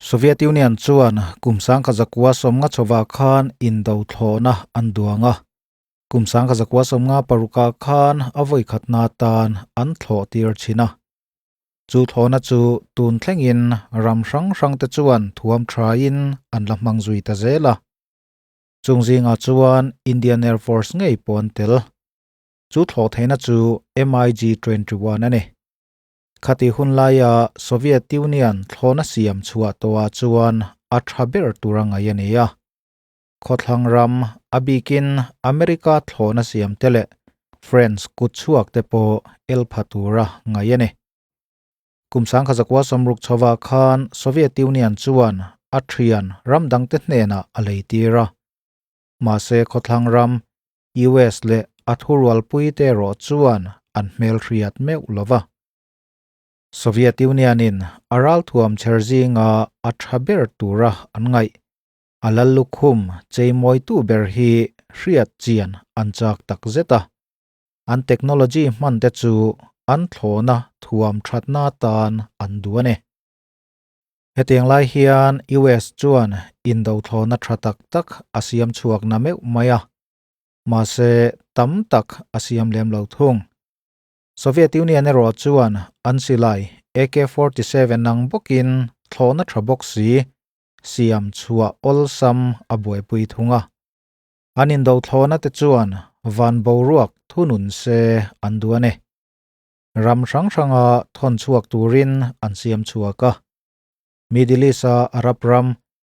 Soviet Union chuan kum 1950 chhovah khan indo thlawhna an duang a, kum 1956 ah khan a vawikhatna atan an thlawh tir thin a. Chu thlawhna chu tun thlengin ram hrang hrangte chuan thuam thain an la hmang zui ta zel a. Chung zingah chuan Indian Air Force ngei pawh an tel. Chu thlawh theihna chu MiG-21 a ni. Khati hun laia Soviet Union thlawhna siam chhuah tawhah chuan a tha ber tur a ngaih a ni a. Khawthlang ram, a bikin America thlawhna siam te leh French kut chhuak te pawh el pha tura ngaih a ni. Kum 1960 chhovah khan Soviet Union chuan a thian ram dangte hnenah a lei tir a. Mahse khawthlang ram, US leh a thurualpuite erawh chuan an hmelhriat meuh lo va. Soviet Union-in a ralthuam chher zinga a tha ber tura an ngaih, a lal lukhum cheimawitu ber hi hriat chian an chak tak zet a. An technology hmante chu an thlawhna thuam thatna atan an duh a ni. Hetiang lai hian US chuan indothlawhna tha tak tak a siam chhuak na meuh mai a, mahse tam tak a siam lem lo thung. Soviet Union erawh chuan an silai AK-47 ang bawkin thlawhna tha bawk si siam chhuah awlsam a buaipui thung a. An indothlawhna te chuan van boruak thunun se an duh a ni. Ram hrang hranga thawn chhuak turin an siam chhuak a. Middle East-a Arab ram,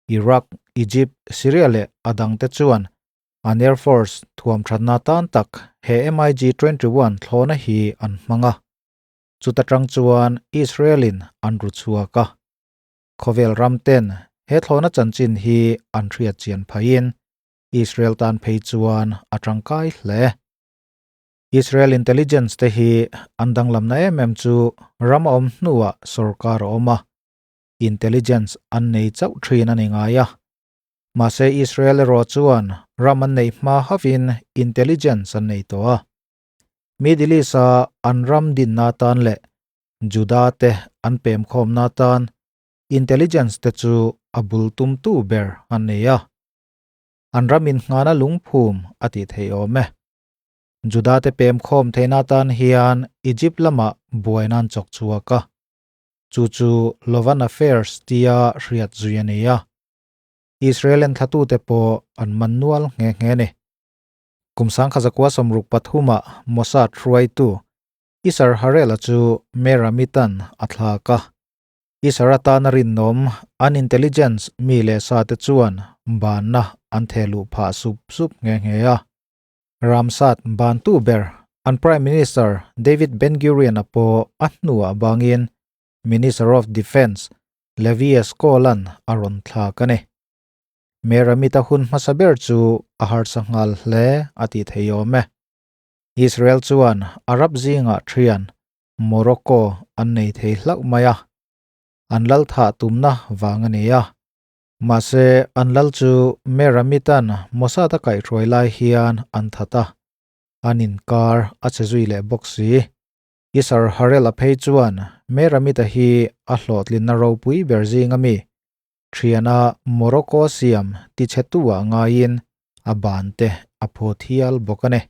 Iraq, Egypt, Syria leh a dangte chuan an Air Force thuam thatna tan tak he MiG-21 thlawhna hi an hmang a. Chuta tang chuan Israel-in an ru chhuak a. Khawvel ram ten he thlawhna chanchin hi an hriat chian phaiin Israel tan phei chuan a tangkai hle. Israel intelligence te hi an danglamna em em chu ram a awm hnuah sorkar a awm a, intelligence an nei chauh thin a ni ngai a. Mahse Israel erawh chuan ram an neih hma havin intelligence an nei tawh a. Middle East-a an ram dinna atan leh Juda te an pemkhawmna atan intelligence te chu a bul tumtu ber an nei a. An ram innghana lungphum a tih theih awm e. Juda-te pem khawm theihna atan hian Egypt lamah buaina an chawk chhuak a, chu chu Lovan Affairs tia hriat zui a ni a. Israel enthlatute pawh an man nual nghe nghe a ni. Kum 1963 Mossad hruaitu Isar Harel-a chu Meramitan a thlak a. Isar atana rinawm an intelligence mi leh sate chuan banna an theh luh phah sup sup nghe nghe a. Ramsat bantu ber an Prime Minister David Ben-Gurion-a pawh a hnuah bangin Minister of Defence Levi Eshkol-a'n a rawn thlak a ni. Meramit-a hun hmasa ber chu a harsa nghal hle a tih thei awm e. Israel chuan Arab zingah thian Morocco an nei thei hlauh mai a, an lal thah tumna vang a ni a. Mahse, an lal chu Meramitan Mossad a kaihhruai lai hian an that a, an inkar a che zui leh bawk si. Isar Harel-a phei chuan Meramita hi a hlawhtlinna ropui ber zing ami, thiana Morocco siam tichhetu-ah ngaiin a ban te a phut hial bawk a ni.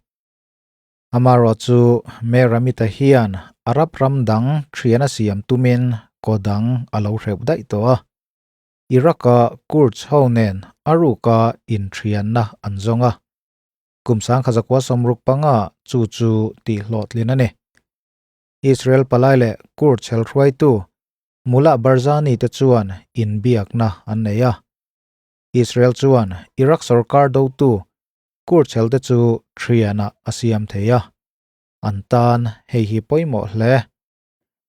Amaherawh chu Meramita hian Arab ram dang thiana siam tumin kaw dang a lo hreuh daih tawh a. Iraq-a Kurds ho nen a ruka inthianna an zawng a, kum 1965 chu chu tihhlawhtlin a ni. Israel palai leh Kurds helhruaitu Mullah Barzani te chuan inbiakna an nei a. Israel chuan Iraq sorkar dotu Kurds helte chu thianah a siam thei a, an tan hei hi pawimawh hle.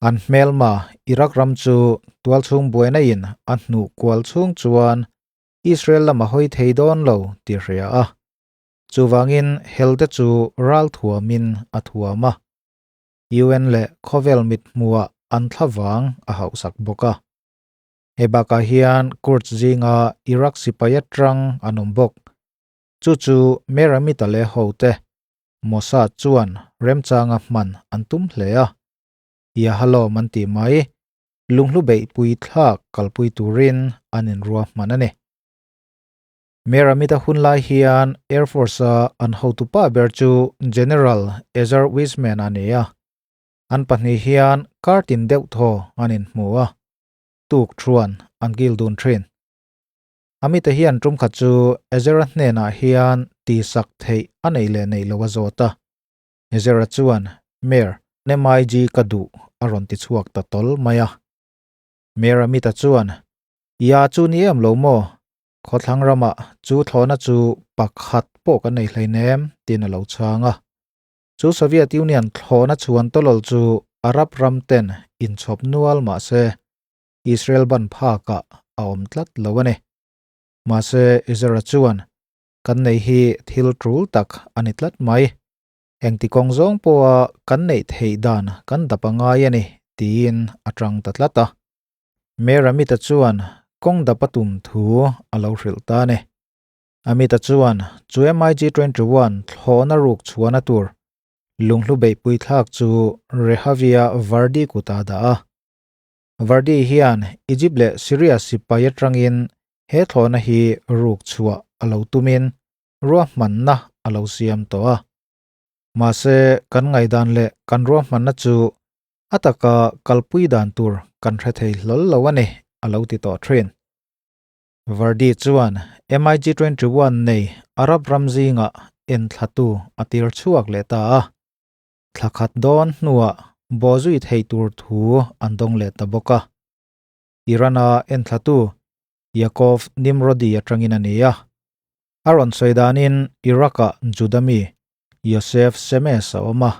An hmelma Iraq ram chu tualchhung buaina in a hnuh kual chhung chuan Israel lam a hawi thei dawn lo ti hria a. Chuvangin hel te chu ral thuamin a thuam a. UN leh khawvel mithmuhah an thlavang a hauhsak bawk a. Hei bakah hian Kurds zinga Iraq sipai atang an awm bawk. Chu chu Meramita leh hote Mossad chuan remchanga hman an tum hle a, Yahalom an tih mai. Lunghlu beihpui thlak kalpui turin an inruahman a ni. Meir Amit-a hun lai hian Air Force-a an hotupa ber chu General Ezer Weizman a ni a. An pahnih hian kar tin deuh thaw an inhmu a, tuk thuan an kil dun thin. Amit-a hian tum khat chu Ezer-a hnenah hian tihsak theih a neih leh neih lo a zawt a. Ezra chuan, Mer, MIG ka duh, a rawn ti chhuak ta tawl mai a. Mer Amita chuan, Ya chu ni em lo maw? Khawthlang ramah chu thlawhna chu pakhat pawh kan nei hleinem, tiin a lo chhang a. Chu Soviet Union thlawhna chhuan tawlawl chu Arab ram ten inchhawp nual mah se, Israel ban phakah a awm tlat lo a ni. Mahse, Ezra chuan, Kan neih hi thil tul tak a ni tlat mai. Engti kawng zawng pawha kan neih theih dan kan dap a ngai a ni, tiin a tang ta tlat a. Mayor Amit-a chuan kawng dap a tum thu a lo hrilh ta a ni. Amit-a chuan chu MiG 21 thlawhna ruk chhuahna tur lunghlu beihpui thlak chu Rehavia Vardi kutah a dah a. Vardi hian Egypt leh Syria sipai atangin He thlawhna hi ruk chhuah a lo tumin ruahmanna a lo siam tawh a. Mahse, kan ngaihdan leh kan ruahmanna chu a taka kalpui dan tur kan hre thei hlawl lo a ni, a lo ti tawh thin. Vardy chuan MiG 21 nei Arab ram zingah enthlatu a tir chhuak leh ta a. Thla khat dawn hnuah bawhzui thei tur thu an dawng leh ta bawk a. Iran-a enthlatu Yakov Nimrodi atangin a ni a. A rawn sawi danin Iraq-ah Juda mi Yosef Shemesh a awm a,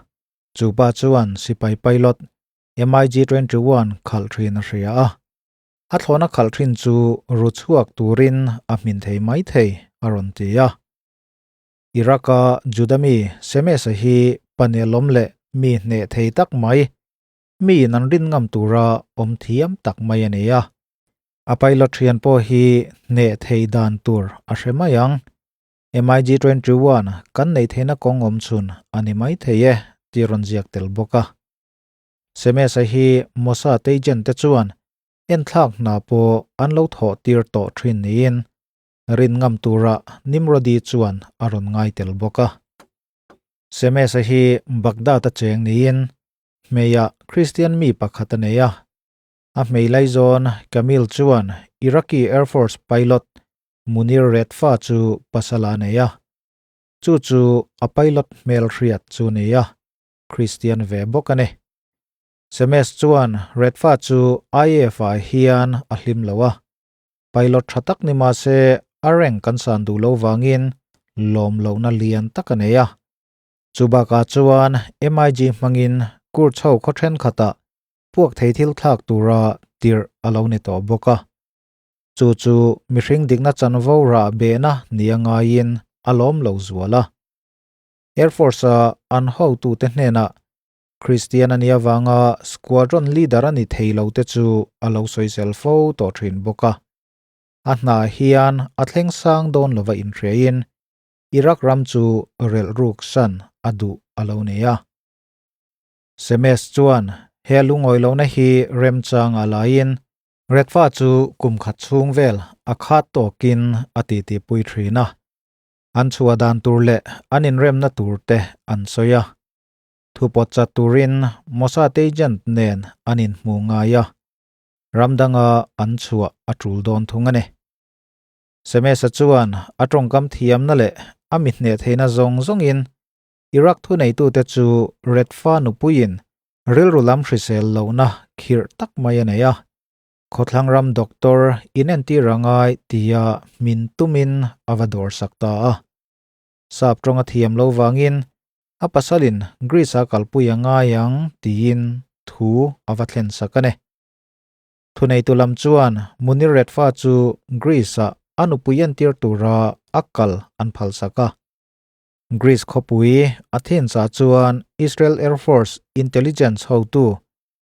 chu pa chuan sipai pilot MiG 21 khalh thin a hria a. A thlawhna khalh thin chu ru chhuak turin a hmin thei mai thei, a rawn ti a. Iraq-a Juda mi Shemesh-a hi panelawm leh mi hneh thei tak mai Miin an rin ngam tura awm thiam tak mai a ni a. A pilot thian pawh hi hneh thei dan tur a hre mai ang. MiG 21 kan neih theihna kawng awm chhun a ni mai thei e tih rawn ziak tel bawk a. Semesa hi Mossad agent te chuan enthlak hna pawh an lo thawh tir tawh thin niin rin ngam tura Nimrodi chuan a rawn ngai tel bawk a. Semesa hi Baghdad a cheng niin Hmeiah Kristian mi pakhat a nei a. A hmei laizawn Kamil chuan Iraqi Air Force pilot Munir Redfa chu pasal a nei a. Chu chu a pilot hmelhriat chu ni a, Kristian ve bawk a ni. Semes chuan Redfa chu IAF-ah hian a hlim lo a. Pilot tha tak ni mah se a rank an san duh lo vangin lawm lohna lian tak a nei a. Chu bakah chuan MiG hmangin kur chho khaw thenkhatah puak thei thil thlak tura tirh a lo ni tawh bawk a. Chu chu mihring dikna chanvo rah behna nia ngaiin a lawm lo zual a. Air Force-a an hotute hnenah Christian a nih avanga squadron leader a ni thei lo te chu a lo sawisel fo tawh thin bawk a. A hna hian a thleng sang dawn lova inhriain Iraq ram chu relh ruk san a duh a lo nei a. Semes chuan he lungawi lohna hi remchang a laiin Redfa chu kum khat chhung vel a khat tawkin a titi pui thin a. An chhuah dan tur leh an inremna tur te an sawi a. Thupawt chat turin Mossad agent nen an inhmu ngai a. Ram danga an chhuah a tul dawn thung a ni. Semesa chuan a tawngkam thiamna leh a mi hneh theihna zawng zawngin Iraq thuneitute chu Redfa nupuiin rilru lam hrisel lohna khirh tak mai a nei a, khawthlang ram doctor inentir a ngai tia hmin tumin a va dawrsak ta a. Sap tawng a thiam lo vangin a pasalin Greece-a kalpui a ngai ang tiin thu a va thlensak a ni. Thuneitu lam chuan Munir Redfa chu Greece-ah a nupui entir tura a kal an phalsak a. Greece khawpui Athens-ah chuan Israel Air Force intelligence hotu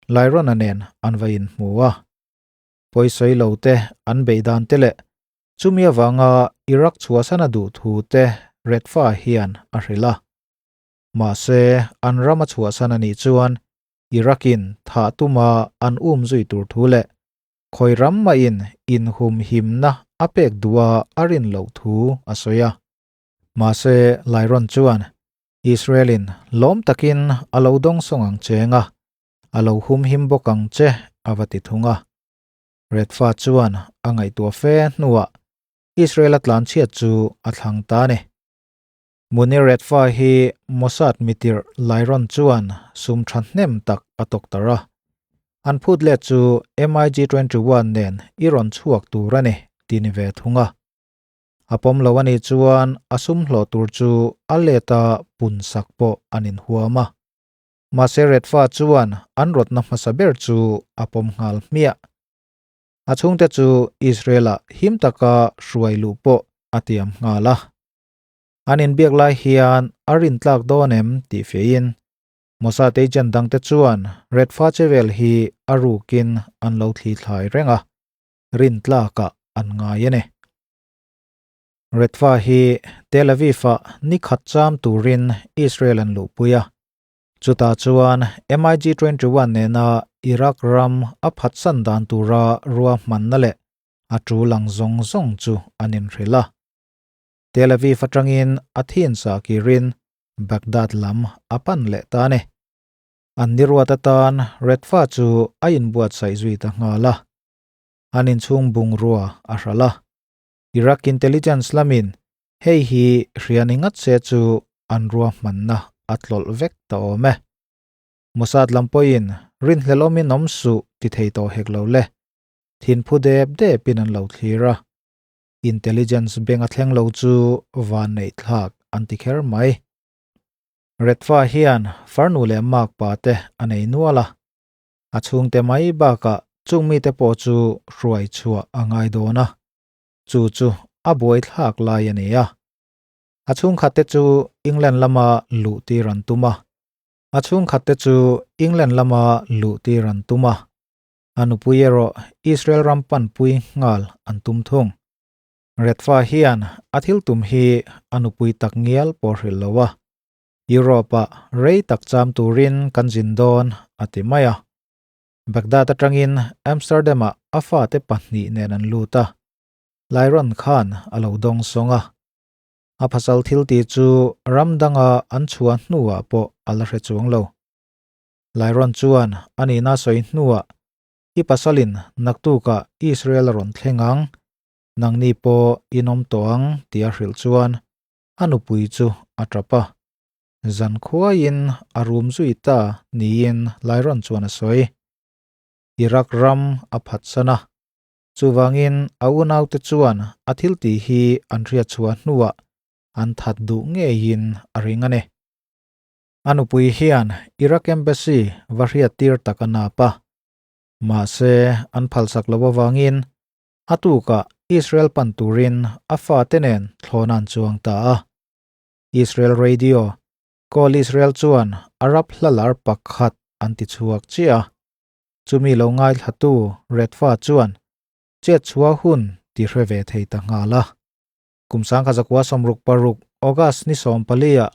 Lyron-a nen an va inhmu a. Pawisawi lo te an beih dan te leh chumi avanga Iraq chhuahsan a duh thu te Redfa hian a hrilh a. Mahse, an ram a chhuahsan a nih chuan. Iraq-in thah tuma an um zui tur thu leh khawi ram mahin inhumhimna a pek duha a rin loh thu a sawi a. Mahse, Lairon chuan Israel-in lawm takin a lo dawngsawng ang che nga, a lo humhim bawk ang che a va ti thung a. Redfa chuan a ngaihtuah fe hnuah Israel-a tlanchhiat chu a thlang ta a ni. Munir Redfa hi Mossad mitirh Lairon chuan sum thahnem tak a tawk tar a. An phut let chu MiG-21 nen i rawn chhuak tur a ni ti ni ve thung a. A pawm lo a nih chuan a sum hlawh tur chu a leta pun sak pawh an inhuam a. Mahse Redfa chuan an rawtna hmasa ber chu a pawm nghal hmiah. A chhungte chu Israel-ah him taka hruai luh pawh a tiam nghal a. An inbiak lai hian a rintlak dawn em tih fiahin Mossad agent dangte chuan Redfa chevel hi a rukin an lo thli thlai reng a, rintlakah an ngai a ni. Redfa hi Tel Aviv-ah ni khat cham turin Israel an luhpui a, chutah chuan MiG-21 nena Iraq ram a phatsan dan tura ruahmanna leh a tul ang zawng zawng chu an inhrilh a. Tel Aviv atangin Athens ah kirin Baghdad lam a pan leh ta a ni. An ni ruat atan Redfa chu a inbuatsaih zui ta nghal a. An inchhung bungrua a hralh a. Iraq intelligence lamin hei hi hria ni ngat se chu an ruahmanna a tlawlh vek ta awm e. Mossad lam pawhin rinhlelh awmin awm suh ti thei tawh hek lo le. Thinphu dep depin an lo thlir a. Intelligence beng a thleng lo chu van neih thlak an ti kher mai. Redfa hian farnu leh makpa te a nei nual a, a chhungte mai bakah chung mite pawh chu hruai chhuah a ngai dawn a, chu chu a buai thlak lai a ni a. A chhungkhat te chu England lama luh tir an tum a, a chhungkhat te chu England lama luh tir an tum a. A nupui erawh Israel ram panpui nghal an tum thung. Redfa hian a thil tum hi a nupui tak ngial pawh hrilh lo a, Europe-ah rei tak cham turin kan zin dawn a ti mai a. Baghdad atangin Amsterdam-ah a fate pahnih nen an lut a, Lyron khan a lo dawng sawng a. A pasal thil tih chu ram danga an chhuah hnuah pawh a la hre chuang lo. Lyron chuan a nihna sawi hnuah, I pasalin naktukah Israel a rawn thleng ang, nangni pawh in awm tawh ang tih a hrilh chuan a nupui chu a tap a. Zan khuaiin a rum zui ta niin Lyron chuan a sawi. Iraq ram a phatsan a, chuvangin a unaute chuan a thiltih hi an hriatchhuah hnuah an that duh ngeiin a ring a ni. A nupui hian Iraq Embassy va hriattir tak a nap a, mahse an phalsak loh avangin a tukah Israel pan turin a fate nen thlawn an chuang ta a. Israel Radio, Kol Israel chuan Arab hlalar pakhat an ti chhuak chiah a, chumi lo ngaithlatu Redfa chuan chetchhuah hun ti hre ve thei ta nghal a. Kum 1966 August ni 14 ah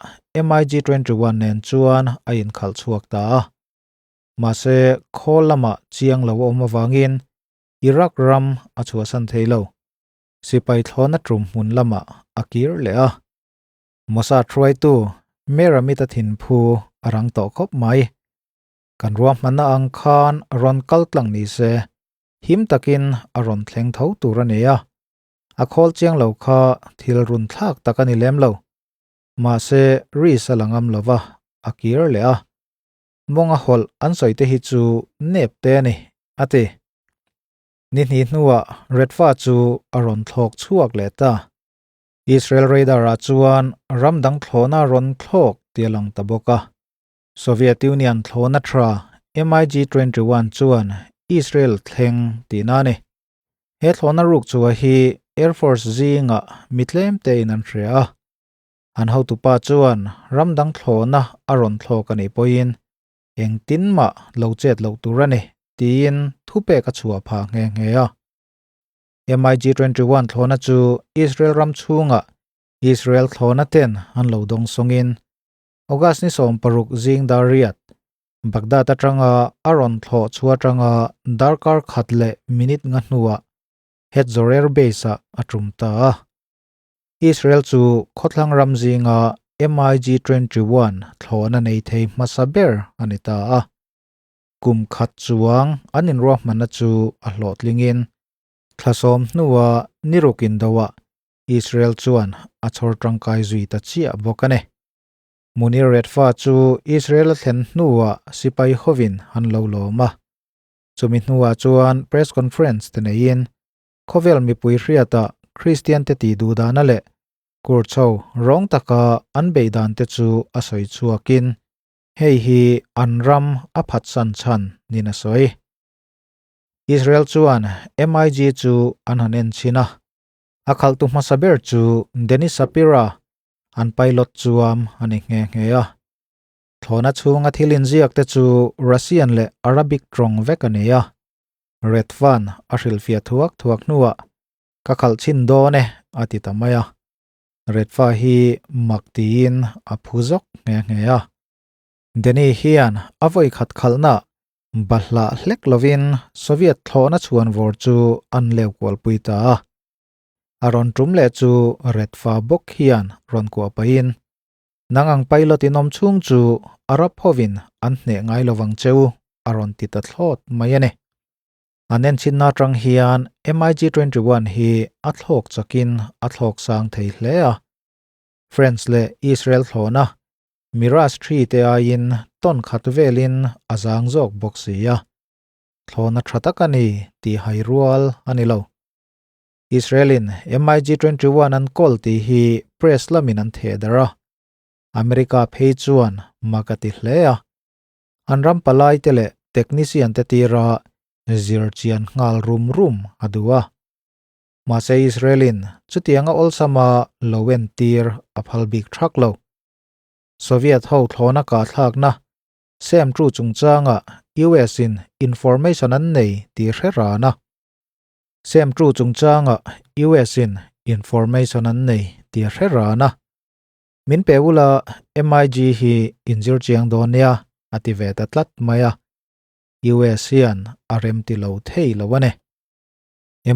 MiG-21 nen chuan a inkhalh chhuak ta a. Mahse, khawl lamah chiang lo a awm avangin Iraq ram a chhuahsan thei lo. Sipai thlawna tum hmun lamah a kir leh a. Mossad hruaitu Meramit a thinphu a rang tawh khawp mai. Kan ruahmanna ang khan rawn kal tlang ni se, him takin a rawn thleng tho tur a ni a. A khawl chiang lo kha thil run thlak tak a ni lem lo. Mahse, Reese a la ngam lo va, a kir leh a. Mawnga hawlh an sawi te hi chu nep te a ni, a ti. Ni hnih hnuah Redfa chu a rawn thlawk chhuak leh ta. Israel radar-ah chuan ram dang thlawhna a rawn thlawk tih a lang ta bawk a. Soviet Union thlawhna tha MiG-21 chuan Israel thleng tihna a ni. He thlawhna ruk chhuah hi Air Force zingah mi tlem tein an hria a. An hotupa chuan ram dang thlawhna a rawn thlawk a nih pawhin engtin mah lo chet loh tur a ni tiin thupek a chhuah phah nghe nghe a. MiG-21 thlawhna chu Israel ram chhungah Israel thlawhna ten an lo dawng sawngin August ni 16 zing dar riat. Baghdad atanga a rawn thlawh chhuah atanga darkar khat leh minute nga hnuah Hetzor Air Base-ah a tum ta a. Israel chu khawthlang ram zinga MiG-21 thlawhna nei thei hmasa ber a ni ta a. Kum khat chuang an inruahmanna chu a hlawhtlingin thlasawm hnua niruk indoah Israel chuan a chhawr tangkai zui ta chiah bawk a ni. Munir Redfa chu Israel a thlen hnuah sipai hovin an lo lawm a. Chumi hnuah chuan press conference te neiin khawvel mipui hriata Kristian te tih duh dana leh kurchho rawng taka an beih dan te chu a sawi chhuakin hei hi an ram a phatsan chhan niin a sawi. Israel chuan MiG chu an han en chhin a, a khalhtu hmasa ber chu Denis Shapira an pilot chuam a ni nghe nghe a. Thlawhna chhunga thil inziak te chu Russian leh Arabic tawng vek a ni a. Redfan a hrilhfiah thuak thuak hnuah ka khalh chhin dawn e a ti ta mai a. Redfa hi mak tiin a phu zawk nghe nghe a. Danny hian a vawi khat khalhna Bahlah hlek lovin Soviet thlawhna chhuan vawr chu an leu kualpui ta a. A rawn tum leh chu Redfa bawk hian rawn kuah pahin, Nang ang pilot in awm chhung chu Arab hovin an hneh ngai lovang che u, a rawn ti ta thlawt mai a ni. An enchinna atang hian MiG-21 hi a thlawk chakin a thlawk sang thei hle a. France leh Israel thlawhna Mirage 3 te aiin tawn khat velin a zang zawk bawk si a, thlawhna tha tak a ni tih hai rual a ni lo. Israel-in MiG-21 an kawl tih hi press lamin an theh darh a, America phei chuan mak a ti hle a, an ram palai te leh technician te tira zir chian nghal rum rum a duh a. Mahse Israel-in chutianga awlsama lo entir a phal bik thak lo. Soviet ho thlawna kahthlakna Sam Tru chungchanga US in information an nei tih hre ran a. Sam Tru chungchanga US in information an nei tih hre ran a. Min pe ula MiG hi inzir chiang dawn nia a ti ve ta tlat mai a. US hian a rem ti lo thei lo a ni.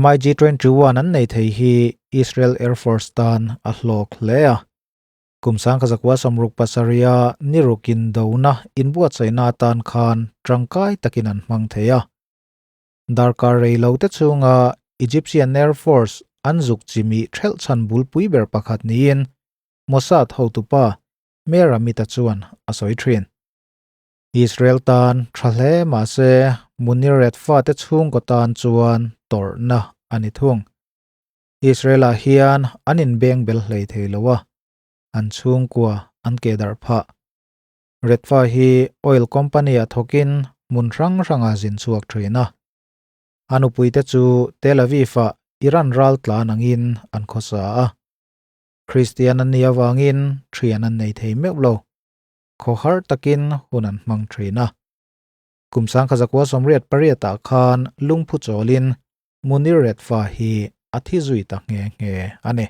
MiG-21 an nei thei hi Israel Air Force tan a hlawk hle a. Kum sangkha zakua 67a nirukin dona inbuatsaihna atan khan tangkai takin an hmang thei a. Darkar rei lo te chhunga Egyptian Air Force an zuk chimi thelh chhan bulpui ber pakhat niin Mossad hotupa Meir Amit-a chuan a sawi thin. Israel tan tha hle mahse Munir Redfa te chhungkaw tan chuan tawrhna a ni thung. Israel-ah hian an inbeng bel hlei thei lo a, an chhungkua an keh darh phah. Redfa hi oil company-ah thawkin hmun hrang hrangah zin chhuak thin a. A nupuite chu Tel Aviv-ah Iran ral tlan angin an khawsa a. Kristian an nih avangin thian an nei thei meuh lo. Khawhar takin hun an hmang thin a. Kum 1988-ah khan lungphu chawlin Munir Redfa hi a thi zui ta nghe nghe a ni.